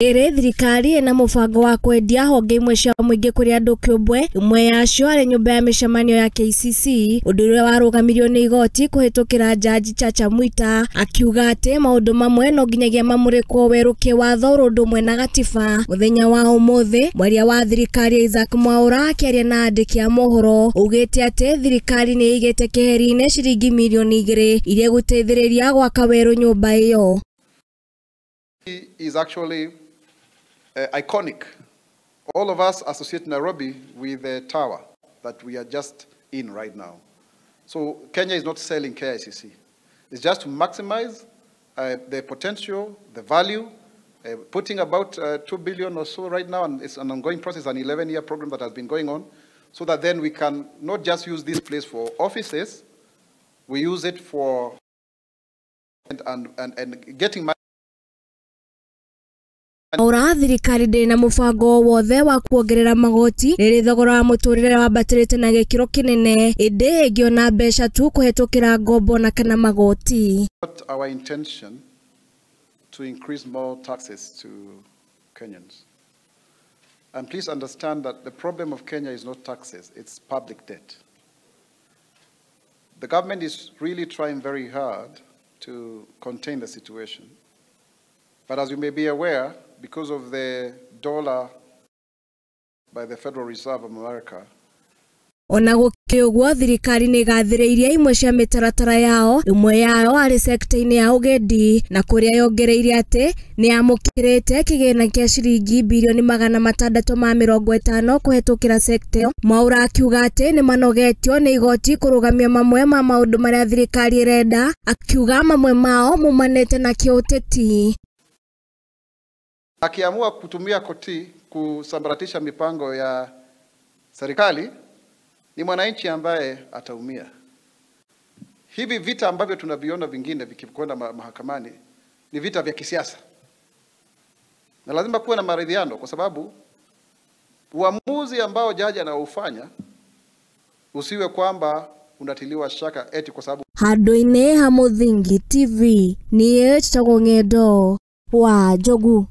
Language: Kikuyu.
Ĩrĩ thirikari ĩna mũbango wa kwendia honge imwe cia mũingĩ kũrĩ andũ kĩũmbe, ĩmwe yacio arĩ nyũmba ya mĩcemanio ya KICC, ũndũ ũrĩa warũgamirio nĩ igoti kũhĩtũkĩra Jaji Chacha Mwita akiuga atĩ maũndũ mamwe no nginyagia mamũrĩkwo werũ kĩwatho oro ũndũ ũmwe na gatiba. Mũthenya wa ũmũthĩ mwaria wa thirikari Isaac Mwaura akĩaria na andĩki a mohoro augĩte atĩ thirikari nĩ ĩigĩte keheri-inĩ ciringi mirioni 2 iria igũteithĩrĩria gwaka werũ nyũmba ĩyo. Is actually iconic. All of us associate Nairobi with the tower that we are just in right now. So Kenya is not selling KICC. It's just to maximize the potential, the value, putting about 2 billion or so right now, and it's an ongoing process, an 11-year program that has been going on, so that then we can not just use this place for offices, we use it for and getting money. Ora thirikari ndĩrĩ na mũbango wothe wa kuongerera magoti rĩrĩ thogora wa mũtũrĩre wambatĩrĩte na gĩkĩro kĩnene, ĩndĩ ĩngĩona mbeca tu kũhetũkĩra ngombo na kana magoti. Not our intention to increase more taxes to Kenyans. And please understand that the problem of Kenya is not taxes, it's public debt. The government is really trying very hard to contain the situation. But as you may be aware, because of the dollar by the Federal Reserve of America, Ona gũkĩrĩ ũguo thirikari nĩ ĩgathĩrĩirie imwe cia mĩtaratara yao, ĩmwe yayo arĩ sekta-inĩ ya ũgendi na kũrĩa yongereire atĩ nĩ yamũkĩrĩte kĩgĩna kĩa ciringi birioni 650 kũhetũkĩra sekta ĩyo. Mwaura akiuga atĩ nĩ manogetio nĩ igoti kũrũgamia mamwe ma maũndũ marĩa thirikari ĩrenda, akiuga mamwe mao maumanĩte na kĩũteti. Akiamua kutumia koti kusambaratisha mipango ya serikali, ni mwananchi ambaye ataumia. Hivi vita ambavyo tunaviona vingine vikikwenda mahakamani ni vita vya kisiasa. Na lazima kuwe na maridhiano, kwa sababu uamuzi ambao jaji anaufanya usiwe kwamba unatiliwa shaka eti kwa sababu. Handũ-inĩ ha Mũthingi TV, niĩ njĩtagwo Ng'endo wa Njogu.